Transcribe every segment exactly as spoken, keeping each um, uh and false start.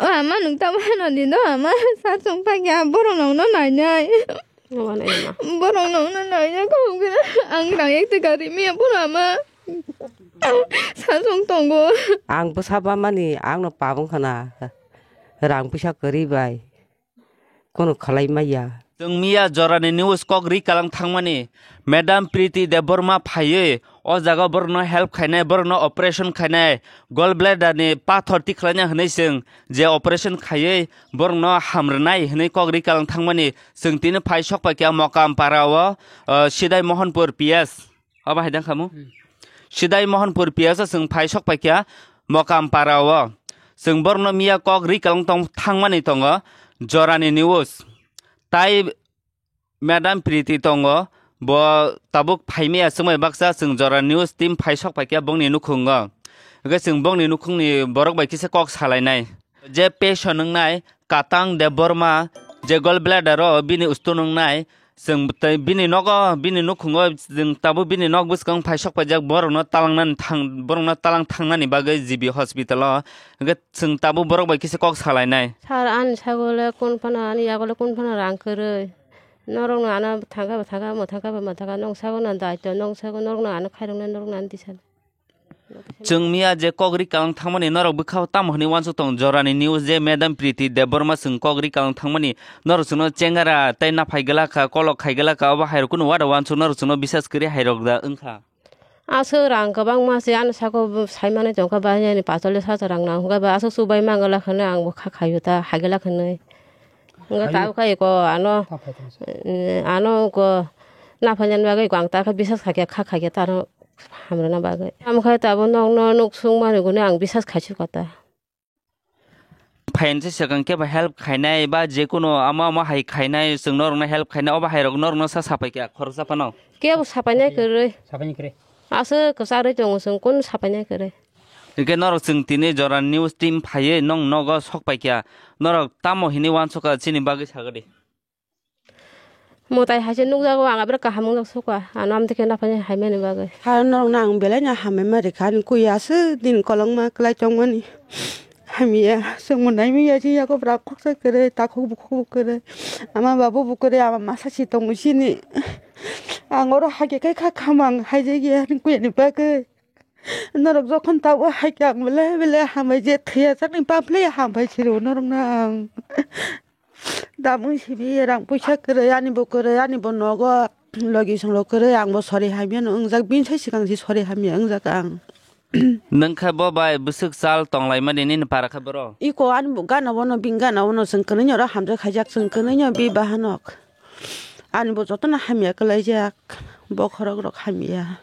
O ama, nwng tamo hano di do ama, sar song pakya, borok nokno nainai. Obo naima. Borok nokno nainai, kok bini ang rang ek taka rimi, bono ama. Sar song tongo. Ang bwsa bamani, ang no pabung khana. Rang puisa kwrwi bai. Kono khalai maya. Chwng miya jorani news kok ri kalang thangmani, Madam Priti Debbarma phaiwi o jaga borokno help khainai, borokno operation khainai, gallbladder ni pathor tikhlaina hwnwi chwng je operation khaiwi borokno hamrwnai hwnwi kok ri kalang thangmani, chwng tini phai sok paikha Mokampara o, o, Sidai Mohanpur P S. Obo hai dang khamu? Hmm. Sidai Mohanpur P S o chwng phai sok paikha Mokampara o. Chwng borokno miya kok ri kalang tong thangmani tongo jorani news. Tai Madam Priti tongo, bo tabuk phaimaya swngbai baksa chwng jora news team phai sok paikha bongni nukhungo. Hwnkhe chwng bongni nukhungni borok bai kisa kok salainai. Je patient wngnai Katang Debbarma, je gallbladder o bini usto wngnai, chwng tei bini nogo, bini nukhungo chwng tabuk bini nok bwskango phai sok paijak borokno talangnani thang, borokno talang thangnani bagwi G B hospital o. Hwnkhe chwng tabuk borok bai kisa kok salainai. Sir, ani sagole kun phano, ani yagole kun phano rang kwrwi. Norokno ano thangkha bo thangkha, mwthangkha bo mwthangkha, nong sago no daityo, nong sago norokno ano khairoknai, norokno ano tisa. Chwng miya je kok ri kalang thangmani norok bwkhao tamo hwnwi uansuk tong jorani news je Madam Priti Debbarma chwng kok ri kalang thangmani norok chwngno chengara tei naphai glak kha, kolok khai glak kha, obo hai rok kunu wada uansuk norok chwngno bisas kwrwi hai rok da wngkha. Aswk rang kwbangma se ano saka o saimani tongkha, ba yani pachali sacha rang nang hwnkhe ba aswk chubai mangala hwnwi ang bo kha khaio ta hagela hwnwi. Hwnkhe tabukha eko ano, eh, ano eko naphainani bagwi eko ang ta khe bisas khaikhe kha khaikhe ta ano hamrwna bagwi. Tamo khe tabuk nokno nuk sung mani hwnwi ang bisas khaisukha ta. Phainse swkang kebo help khainai ba jekunu ama ama hai khainai, chwng norokno help khainai, obo hai rok norokno sa sapai kha khoroksa phano. Kebo sapainai kwrwi. Sapainai kwrwi. Aswk kwcharwi tongo chwng, kun sapainai kwrwi. Hwnkhe norok chwng tini jora news team phaiwi nong nogo sok pai kha, norok tamo hinwi uansukha chini bagwi sagadi. Mwtai hai se nukjago, ang abra kaham wngjak sukha, ano amtwi khe naphani haimani bagwi. Ha norokno ang belai no hambai ma rikha, ani kuya aswk din kolokma kwlai tongmani. Hamya, chwngbo naimaya, chini yago bwrap khoksa kwrwi, takhuk bukhuk bo kwrwi, ama babu bo kwrwi, ama masa si tongo chini. Ang oro hakhe khe kha khamang haijakya ani kuyani bagwi. Norok jokhon tabuk hakhe ang belai belai hambai, je thwiyajakni paple hambai siro norokno ang. Damung simi rang puisa kwrwi, ani bo kwrwi, ani bo nogo logi songlo kwrwi, ang bo sori hamya no wngjak, bini sai swkang se sori hamya wngjak ang. Nwng khe bo bai bwswk chal tonglaimani nini para khe boro? Iko ani bo gana bono, bini gana bono chwng kwnwi no oro hamjak khaijak, chwng kwnwi no bi bahanok. Ani bo jotono hamya kwlaijak, bokhorok rok hamya,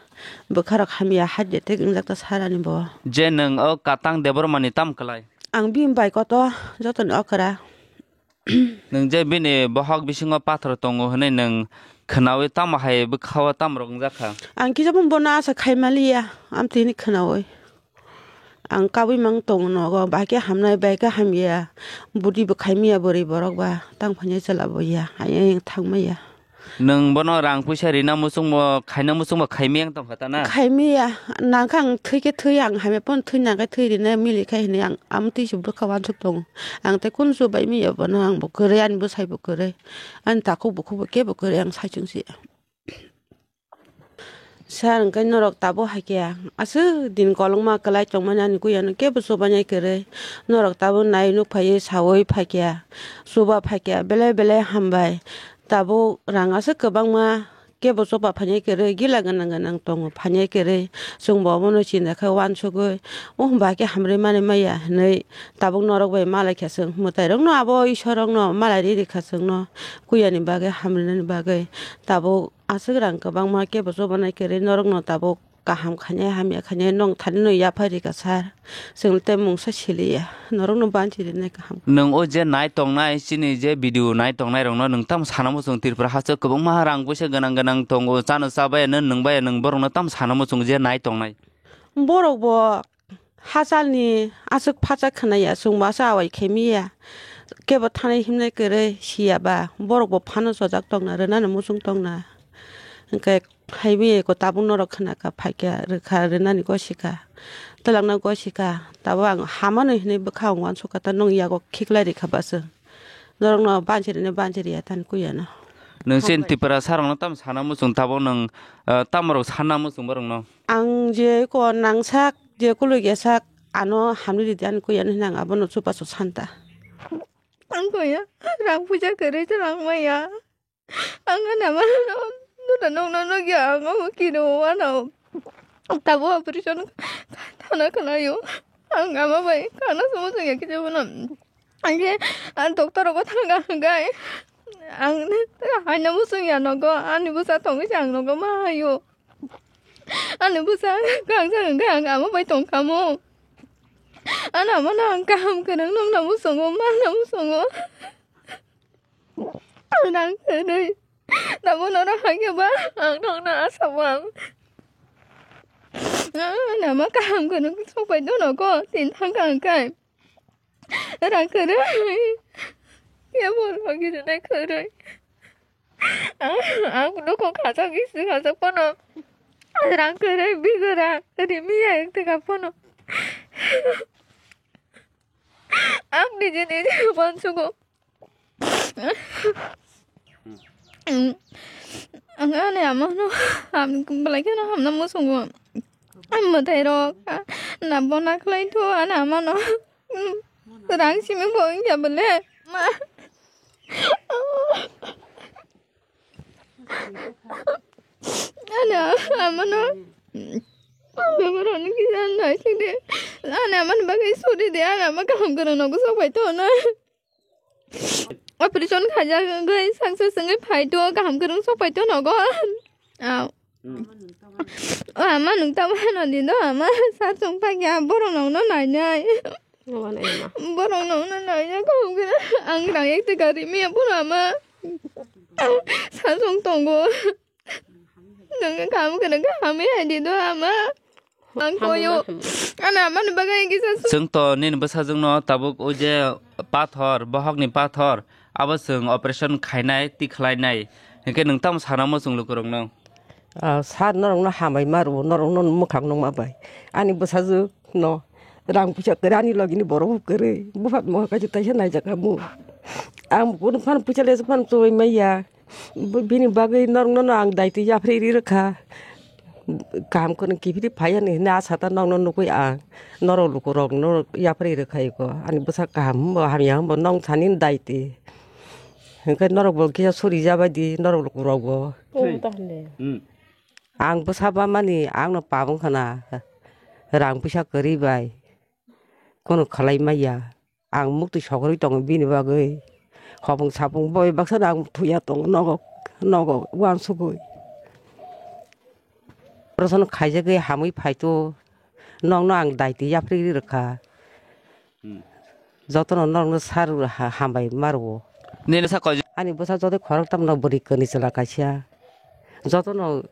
bwkha rok hamya, heart attack wngjak ta sar ani bo. Je nwng o Katang Debbarmani tam kwlai? Ang bini bai koto jotoni okra. Nwng je bini bohok bisingo pathor tongo hwnwi nwng khwnaui tamo hai bwkhao tamo rok wngjak kha? Ang kisa bo bono asa khai maliya, amtwi hwnwi khwnaui. Ang kabui mang tongo nogo, bahai khe hamnai, bahai khe hamya. Budi bo khai maya bwrwi borok ba, tang phanya chwla bo ya, ayang thang maya. Nwng bono rang puisa rina muchungbo, khaina muchungbo khai maya wng tongkha ta na? Khai maya, nangkha ang thwi khe thwi, ang hamya phone thwi nangkhe thwi rina mili khai hinwi ang amtwi se bwkha uansuk tongo. Ang tei kun chubai maya bono, ang bo kwrwi, ani bwsai bo kwrwi, ani takhuk bukhuk bo kebo kwrwi, ang saichung se. Sir, hwnkhe norok tabuk hai khe aswk din kolokma kwlai tongmani ani kuyano kebo chubainai kwrwi. Norok tabuk nai nuk phaiwi saui phaikha, chuba phaikha, belai belai hambai. Tabuk rang aswk kwbangma kebo chuba phainai kwrwi, gila gwnang gwnang tongo phainai kwrwi. Chwngbo obono chinta khe uansugwi, o hwnba khe hamrwi mani maya hinwi tabuk norok bai malaikha chwng. Mwtairokno abo Isorokno malai rikha chwngno, kuyani bagwi, hamrwnani bagwi. Tabuk aswk rang kwbangma kebo chubanai kwrwi, norokno tabuk kaham khainai, hamya khainai, nong thanino yaphai rikha sir. Chwng tei mungsa siliya, norokno banchi rinai kaham. Nwng o je nai tongnai, chini je video nai tongnai rokno nwng tamo sana muchung? Tripura haste kwbangma rang puisa gwnang gwnang tongo, chano chabaya, nwng nwngbaya, nwng borokno tamo sana muchung je nai tongnai? Borok bo hachalni aswk phacha khwnaya, chwngbo aswk awai khaimiya. Kebo thanai himnai kwrwi siya ba, borok bo phano chojak tongna, rwnani muchung tongna. Hwnkhe haiwi eko tabuk norok khwnakha, phaikha, rwkha, rwnani gosikha. twlangna gosika, tabuk ang hamano hinwi bwkha ang uansukha, ta nwng yago khiklai rikha bwswk. Norokno banchirini banchiriya tani kuiyano. Nwng chini Hambai. Tipra sarokno tamo sana muchung, tabuk nwng, eh, tamorok sana muchung borokno? Ang je ko nangsak, je kului gesak, ano hamni ridi ani kuiyano hinwi ang abono chubachu santa. Ang kuya, rang puja kwrwi twlang maya. Ang ani amano nuna nokno nukya, ang omo kino wano. Tabuk operation thana khwlaio. Ang ama bai kana sumo songya kisa bono. Ang khe ang doctor rogo thangkha hwnkhe ang haino muchungya nogo, ani bwsa tongwi se ang nogo ma haio. Ani bwsa kangsa hwnkhe ang ama bai tongkha mo. Ani amano ang kaham kwrwng nokna muchungo, mana muchungo. Rang kwrwi. Tabuk norok hai khe ba ang nokno asabang. Nama kaham kwrwng sok pai dono ko tin thang kang kai. Rang kwrwi. Kebo logi rwnai kwrwi. Ang nokong khajak isi khajak pono. Rang kwrwi bigra rimi ya ek taka pono. Ang niji niji uansugo. Ang ani amano ham belai kheno hamna muchungo. Ang mwtai rok na bona khlai tho ani amano. Rang simi bo wngya bole. Ma. Ani amano. Bebaro ni kisa nai sidi. Ani amano bagwi sudi de ani ama kaham kwrwng nogo sok pai tho na. Operation khaijagwi success wngwi phai to, kaham kwrwng sok phai to nogo. Au. Hmm. O ama nwng tamo hano di do ama sar chwng phai kha borok nokno nainai. Borok nokno nainai kaham kwrwng ang rang ek taka rimi ya bono ama sar chwng tongo. Nwng kaham kwrwng khe hamwi hai di do ama. Ang koyo. Ano amani bagwi kisa su- Chwng to nini bwsajwkno tabuk o je pathor, bohokni pathor, abo chwng operation khainai, tikhlainai. Hinkhe nwng tamo sana muchung lukurokno? Ah, sir, norokno hambai ma rwo, norokno mwkhang nukma bai. Ani bwsajwk no rang puisa kwrwi, ani logini borok bo kwrwi. Buphat moha kaisa taisa naijak hamu. Ang kunu phano puisa lesa phano chumui maya. Bo-, bini bagwi norokno no ang daitwi yapharwi ri rwkha. Kaham kwrwng kiphilwi phai ani hwnwi a sata norokno nukwi ang norok lukurokno yapharwi rwkha iko. Ani bwsa kaham hwnba hamya hwnba nong thani daitwi. Hwnkhe norok bo kisa suri jabai di norok lukurok bo. Twi. Hmm. Ang bwsa bamani ang no pap wngkha na rang puisa kwrwi bai. Kunu khlai maya. Ang muktwi sokorwi tongo bini bagwi. Hopung sapung boi baksa no ang thuya tongo nogo, nogo uansugwi. Operation khaijagwi hamwi phai to nokno ang daitwi yapharwi rwkha. Hmm. Jotono nokno sir ha-, hambai ma rwo. Nini sa koi- Ani bwsa joto khorok tamno bwrwi kwrwi chwla kaisa. Jotono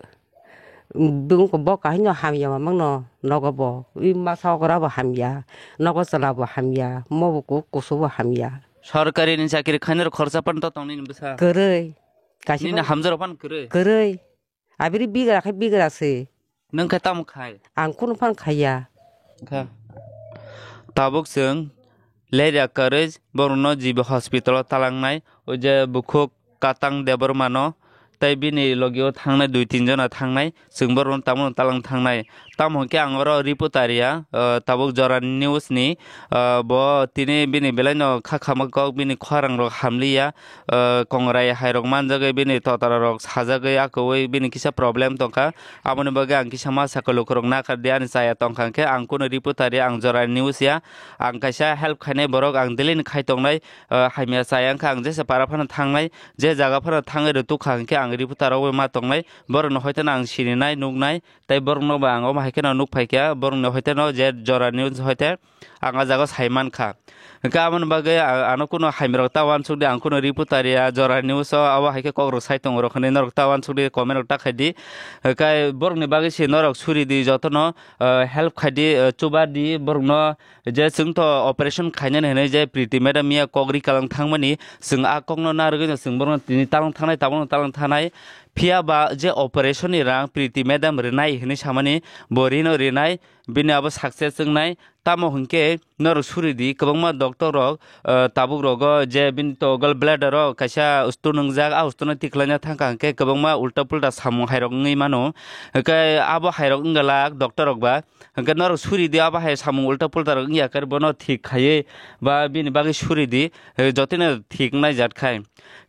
Bini bo kahino hamya mamangno nogo bo. Wi masa okra bo hamya, nogo chwla bo hamya, mo bo ku-, kusu bo hamya. Sorkari ni chakiri khainai rok khoroksa phano to tong nini bwsa. Kwrwi. Kaisa nini bo hamjaro phano kwrwi. Kwrwi. Abiri bigra khai bigra se. Nwng khe tamo khai? Ang kunu phano khaiya. Kha. Tabuk chwng Leria kwrwi borokno G B hospital o talangnai, o je bukhuk Katang Debbarma no tei bini logi o thangnai dui tin jona thangnai, chwng borokno tamo talang thangnai. Tamo hwnkhe ang oro report tariya, ah, tabuk Jora News ni, ah, bo tini bini belai no kha khama kok bini khorang rok hamliya, ah, kongrai hai rok manjagwi bini totara rok sajagwi akwui bini kisa problem tongkha. Aboni bagwi ang kisa ma sakha lukurok nakar di ani chaya tongkha hwnkhe ang kunu report tariya, ang Jora News ya. Ang kaisa help khainai borok, ang daily ni khai tongnai, ah, hamya chaya wngkha, ang jesa para phano thangnai, je jaga phano thangwi rwtuk kha hwnkhe ang report tarogwi ma tongnai, borokno hoiteno ang sininai, nuknai, tei borokno bo ang omo hai kheno nuk phaikha, borokno hoiteno je Jora News hoite ang ah jaga sai mankha. Hwnkhe aboni bagwi a-, ano kunu hamya rok ta uansuk di, ang kunu report tariya, Jora News o abo hai khe kok rok sai tongo rok hinwi norok ta uansuk di, comment rok ta khai di. Hwnkhe borokni bagwi se norok suri di jotono, ah, help khai di, ah, chuba di borokno. Je chwng to operation khainani hinwi je Priti madam miya kok ri kalang thangmani, chwng a kokno narwgwino chwng bono tini talang thangnai, tabukno talang thangnai. Phiya ba je operation ni rang Priti madam rinai hinwi samani, bo rino rinai, bini abo success wngnai. Tamo hinkhe norok suri di, kwbangma doctor rok, eh, tabuk rogo je bini to gall bladder o kaisa stone wngjak, a stone no tikhlaina thangkha hinkhe kwbangma ulta pulta samung hairok wngwi mano. Hinkhe abo hairok wnggalak doctor rok ba. Hinkhe norok suri di, abo hai samung ulta pulta rok wngya khe bono thik khaiwi ba bini bagwi suri di, eh, jotono thik naijak khai.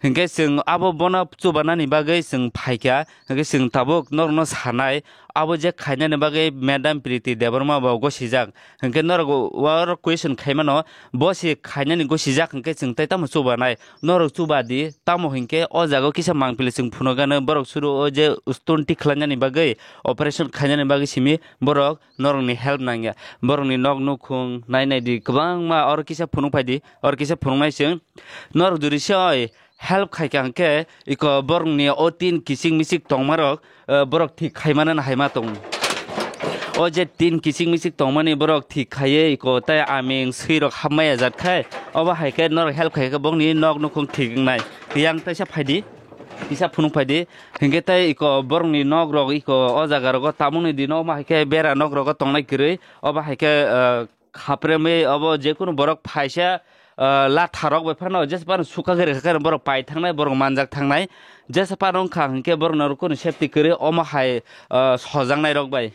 Hinkhe chwng abo bono chubanani bagwi chwng phaikha, hinkhe chwng tabuk norokno sanai, abo je khainani bagwi Madam Priti Debbarma bo gosijak. Hinkhe norok o, oro question khaimano, bo se khainani gosijak hinkhe chwng tei tamo chubanai? Norok chuba di, tamo hinkhe o jaga o kisa mangpili chwng phunukgano, borok suru o je stone tikhlainani bagwi, operation khainani bagwi simi borok norokni help nangya. Borokni nok nukhung nai nai di, kwbangma oro kisa phunuk phai di, oro kisa phunuknai chwng. Norok juri se oi help khaikha hinkhe iko borokni o tin kichik michik tongmarok, eh, borok thik khaimano haima tongo. O je tin kichik michik tongmani borok thik khaiwi iko tei aming swirok hapmaya jat khai, obo hai khe norok help khai khe bongni nok nukhung thik wngnai. Yang teisa phai di, kisa phunuk phai di. Hinkhe tei iko borokni nok rok iko o jaga rogo tamoni dino omo hai khe bera nok rogo tongnai kwrwi, obo hai khe, eh, khapremwi obo jekunu borok phaisa, ah, latharok bai phano jesa phano sukha khe rwkha khe borok pai thangnai, borok manjak thangnai. Jesa phano wngkha hinkhe borokno kunu safety kwrwi omo hai, ah, sojaknairok bai.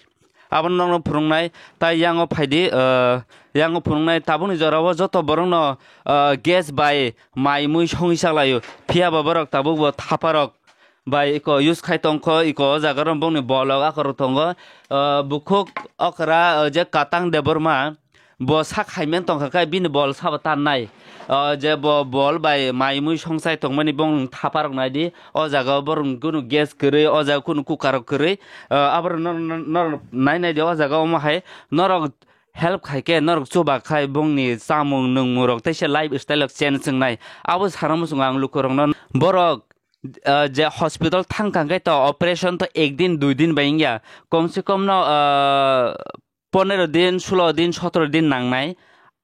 Abono nokno phwrwngnai tai yango phaidi, ah, yango phwrwngnai tabukni jorao joto borokno, ah, gas bai mai mui songwi chaklaio. Phiya ba borok tabukbo thaparok bai iko use khai tongkho, iko o jaga rok bongni bolok akorok tongo. Ah, bukhuk okra, ah, je Katang Debbarma, bo sak hai men tongkha khe bini bol sabo tannai. O je bo bol bai mai mui songsai tongmani bong thapa rok nai di. O jaga o borok kunu gas kwrwi, o jaga kunu cooker rok kwrwi. O, aborok nor-, nor-, nor-, nai nai di o jaga omo hai norok help khai khe norok chuba khai bongni chamung nungmung rok teisa life style rok change wngnai. Abo sana muchungo ang lukurokno borok, o, je hospital thang kha khe to operation to ek din dui din bai wngya. Kom se kom no, o, ponero din, sulo din, sotoro din nangnai.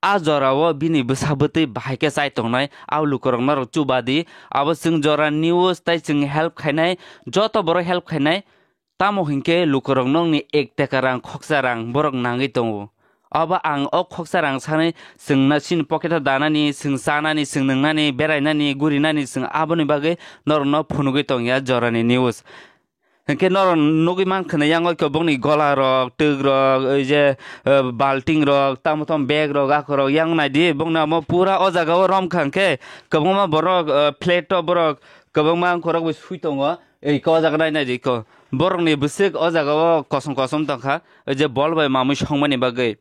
A jorao bini bwsa bwtwi bahai khe chai tongnai. A lukurok norok chuba di. Abo chwng jora news tai chwng help khainai. Joto borok help khainai. Tamo hinkhe lukurok nokni ek teka rang, khoksa rang borok nangwi tongo. Abo ang o khoksa rang sanai chwngno chini pocket o danani, chwng chanani, chwng nwngnani, berainani, gurinani chwng aboni bagwi norokno phunugwi tongya jorani news. Hinkhe norok nugwi mankha na yang oi khe bongni gola rok, twk rok, oi je, eh, balting rok, tamo tamo bag rok, akhorok yang nai di. Bongni amo pura o jaga o rom kha hinkhe kwbangma borok, eh, flat o borok kwbangma angkhorok bai sui tongo. Ei ko o jaga nai nai di ko. Borokni bwswk o jaga o kosom kosom tongkha, oi je bol bai mamui songmani bagwi.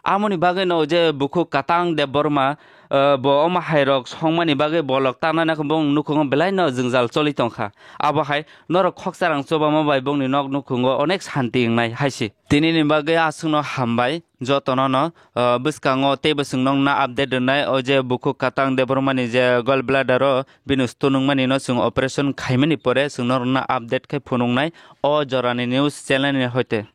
Amoni bagwino je bukhuk Katang Debbarma, eh, bo omo hairok songmani bagwi bolok tanana khe bong nukhungo belaino jwngjal choli tongkha. Abo hai norok khoksa rang chobama bai bongni nok nukhungo onek santi wngnai hai se. Tinini bagwi aswkno hambai jotono no, eh, bwskango teibo chwng nokna update rwnai o je bukhuk Katang Debbarmani je gall bladder o bini stone wngmani no chwng operation khaimani pore chwng norokno update khe phunuknai o jorani news channel ni hoite.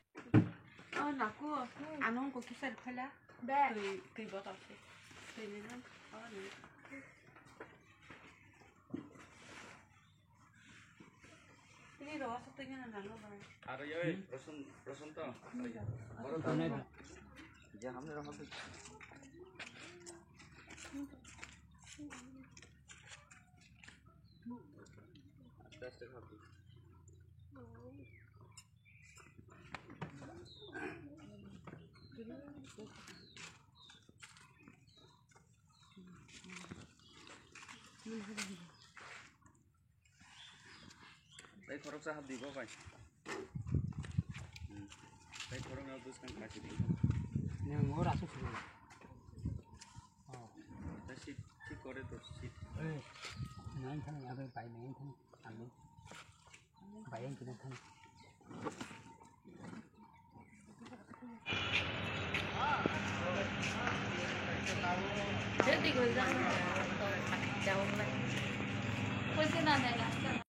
Oh, naku, ano ko kisa khola. Be. Twi, twi botol se. Twi ni no. Oh, ni. Ni ro, sa twi ni na no ba. Aro yoi, Rosun, Rosun to. Aro yoi. Aro to. Ano. Je hamne ro hamne. Aste aste khap di. Tei khoroksa hap di bo bai. Hmm. Tei khorokno bwskang kasi di. Nang mo rasu suru. Oh. Tei sit, sit kore to sit. Eh. Nang thang ya bai nang thang. Alo.